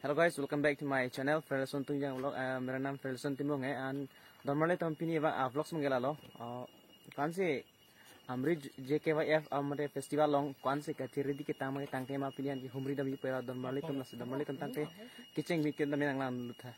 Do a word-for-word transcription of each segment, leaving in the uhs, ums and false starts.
Hello guys, welcome back to my channel, Ferguson Tungjang Vlog. Uh, मेरा नाम Ferguson Timung है and don marli atum, pini abang a vlogs abang ke lalo. Uh, ko-ansi Amri J K Y F amate festival along ko-ansi kachiri di ketang ma ketang tema pini an kehumri damji pu ra don marli atum, lasi don marli atum tangte kecheng bi ken dam nang lang lutha.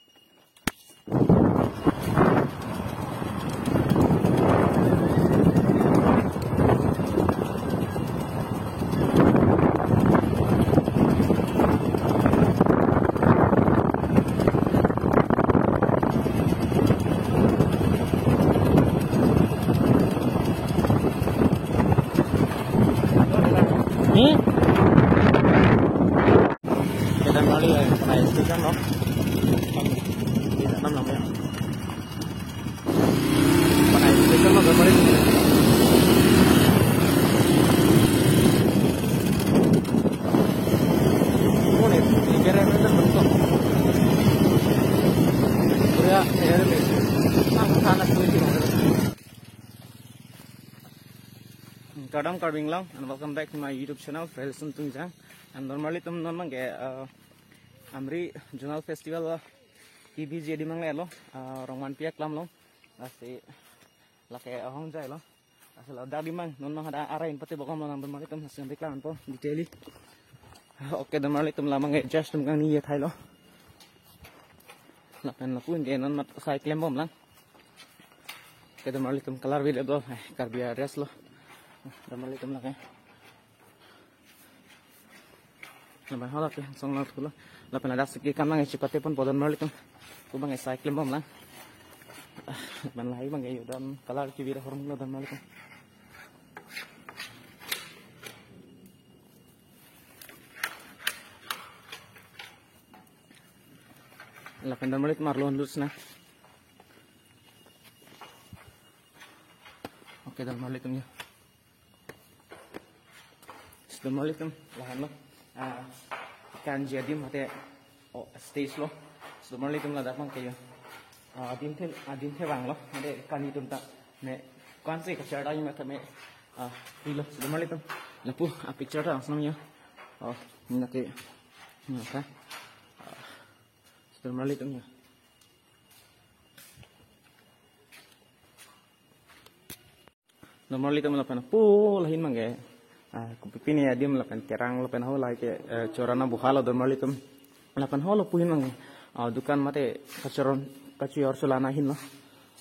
Hmm? Kita kembali ya, pakai stiker, no? Tidak, enam, enam, ya. Pakai stiker, no, gambar ini. Oh, ini, ini kira betul, betul. Korea, ya, ini. Ah, sana, kulit, ini. Kardom Karbi Anglong and welcome back to my YouTube channel, Ferguson Tungjang. And don marli atum, non abang ke, uh, Amri Zonal Festival, uh, K B J D abang lelo, uh, Rongmanpi aklam along. Lasi lake ahong jailo. Lasi ladak adim abang, non abang hadak arai in pate bokom lo nang don marli atum, lasi nang keklang po detail. Okay, don marli atum, la abang ke judge atum kangni ye thailo. Lapen lapu-an ke non mat sai klembom lang. Okay, don marli atum, color available, eh, Karbi dress lo. Don marli atum lake. Lapen hala ke song lang thulo. Lapen ladak siki kam lang chipate ponpo don marli atum. Ko abang sai klembom lang. Lapen lahai abang ke yo don color kivir ahormu lo don marli atum. Lapen don marli atum arlo lut sna. Okay, don marli atum ya. Don marli atum, lahenlo. Ah, kanji adim mate, oh, stage lo. Don marli atum, ladak abang ke yo. Ah, adim the, adim the vanglo. Mate kanji atum ta me ko-ansi kachar dai mate me, ah, hilo. Don marli atum, lapu, ah, picture ta langsung yo. Oh, ini lake. Ini lake. Ah, don marli atum ya. Don marli atum, lapen pu lahin abang ke, ah, kopi pini adim lapen kerang lapen ho lahai ke, eh, chorana buha lo don marli atum. Lapen ho lapu ahin abang ke, ah, dukan mate kachoron, kachoron cholana ahin lo.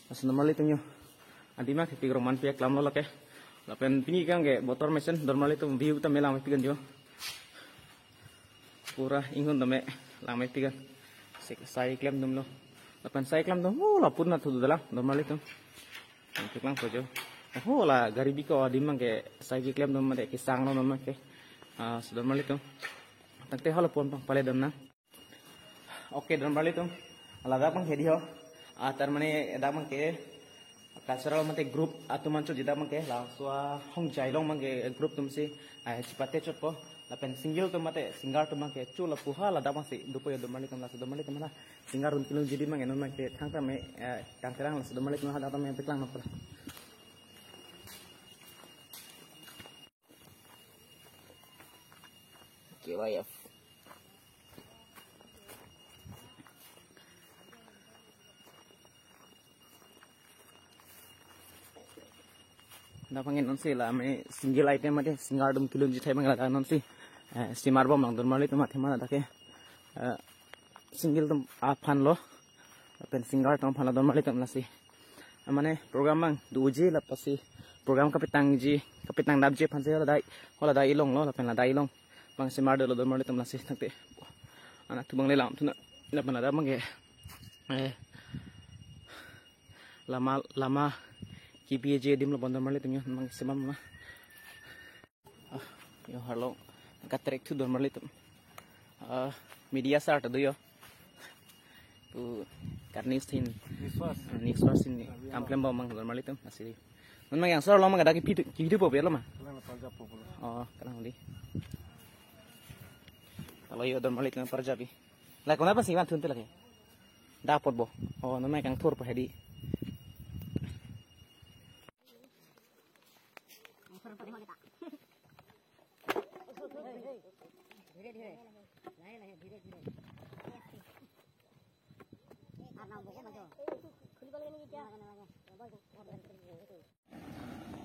Lasi don marli atum yo. Adim ke pik Rongmanpi aklam lo lake. Lapen pini abang ke botor mesen don marli atum, view ta me langmepik an jo. Pura inghun tame langmepik an. Sek-, sai klemdunlo. Lapen sai klemdun, oh, lapu-an thu dala, don marli atum. Ang keklang po jo. Oh, la gari biko adim abang ke sai keklem dun mate kesang lo non abang ke. Ah, so don marli atum. Tangte hala pon pangpale dam nang. Okay, don marli atum. Ladak abang ke dei ho. Ah, tar mane ladak abang ke cultural mate group atum an chot, ladak abang ke laso ahong jailong abang ke group atum si, ah, chipate chotpo. Lapen single atum mate singer atum abang ke cho lapu ha ladak abang si dopo yo don marli atum. Laso don marli atum la singer atum kelongji adim abang ke non abang ke thangta me, eh, kangkerang, laso don marli atum hadak tame peklang nang pula. K Y F. Ladak abang ke non si la me single item mate singer atum kelongji athai abang ke ladak non si, eh, simar bom nang don marli atum, athema ladak ke, eh, single atum aphan lo. Lapen singer atum aphan lo don marli atum, lasi. Mane program abang doji, lapasi program kapetangji, kapetang dapji aphan si hala dai, hala dai along lo, lapen la dai along abang simar dolo don marli atum, lasi tangte. Anatthu abang le lam thu nang, lapen ladak abang ke, eh, lama, lama K B J adim lo bon don marli atum yo, abang simar ma. Ah, yo harlo katrek thu don marli atum. Ah, media sar ta do yo. Tu kat news tin. News first. Ah, news first tin ni. Karbi Anglong. Kam klem bom abang don marli atum, lasi. Non abang ke angsor lo abang ke dak kipi, kipi po lo ma? Kalang parjap po lo. Oh, kalang dei. Kalau yo don marli atum parjap pi. La konat pensi vanthun te lake. Dapot bo. Oh, non abang ke kangthur po hedi. धीरे धीरे, लाहे लाहे, धीरे धीरे।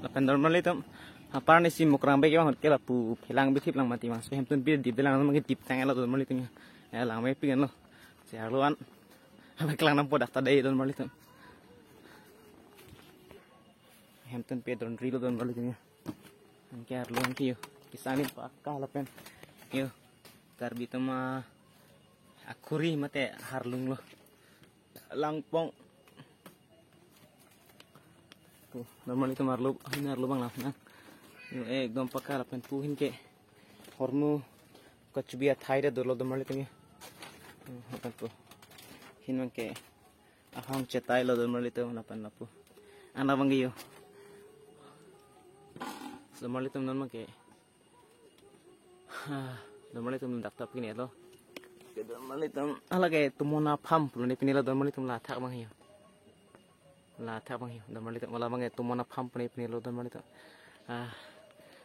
Lapen don marlitum, aparni si Mukrang bek abang ahut ke lapu phelang bithip lang mati, bangso hemtun pidip de lang, mangke dip tang elo don marlitum ya. Eh, langmepik lo. Si arlo an. Abang kelang nampo dak ta dei don marlitum. Hemtun pe don rilo don marlitum ya. Anke arlo anke yo. Kisani pakka lapen. Yo. Karbi atum akhuri mate arlung lo. Langpong. Tuh, don marlitum arlo, hin arlo abang lang nang. Yo, eh, ekdom pakka lapen pu hin ke. Hormu kachubi athai ta dolo don marlitum ya. Tuh, lapen pu. Hin abang ke. Ahong chetai lo don marlitum lapen lapu. Ana abang yo. Don marlitum non abang ke. Ah, don marlitum dak ta pine lo. Ke don marlitum, hala ke tumon apham pulo ne pine lo don marlitum, la athak abang yo. La athak abang yo don marlitum, hala abang ke tumon apham pu ne pine lo don marlitum. Ah,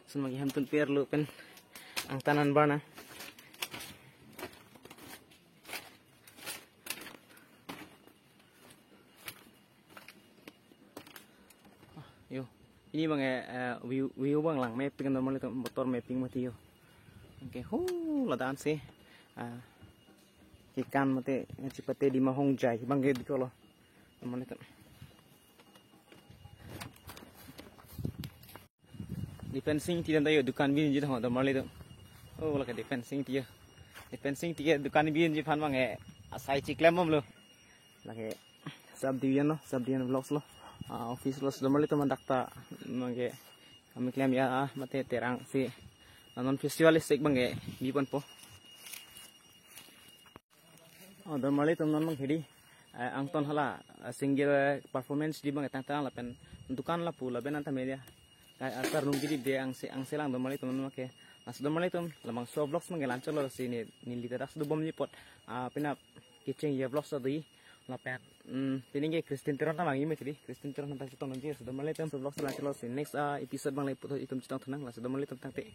sun abang ke hemtun pe arlo pen angtan anbar nang. Yo, pini abang ke, eh, view, view abang langmepik don marlitum, motor mepik mati yo. Anke ho ladak si, ah, kekan mate chipate Dima Hongjai abang ke diklo don marlitum. Di fencing ti dan ta yo dukan binji ho don marlitum. Oh, lake di fencing ti yo. Di fencing ti yo dukan binji aphan abang ke asai chiklem bom lo. Lake sub division lo, sub division vlogs lo. Ah, office lo, don marlitum, dak ta abang ke kami klem ya, ah, mate terang si. Non festival isik abang ke bi ponpo. Oh, don marlitum, non abang ke di, eh, angton hala, eh, single, eh, performance di abang ke tangtang lapen dukan lapu lapen anta media. Ka asar nung gidi de angse, angse lang don marlitum, non abang ke. Laso don marlitum, labangso vlogs abang ke la-anchot lo si ne, neli ta dak sudu bomji apot. Ah, pina kecheng ya vlogs ta di lapen. Hmm, pini ke Christine Teron ta mangi me tadi. Christine Teron ta chetong nangji, laso don marlitum, so vlogs la-anchot lo si next, ah, episode abang le puthot itum chetong thu nang, laso don marlitum tangte.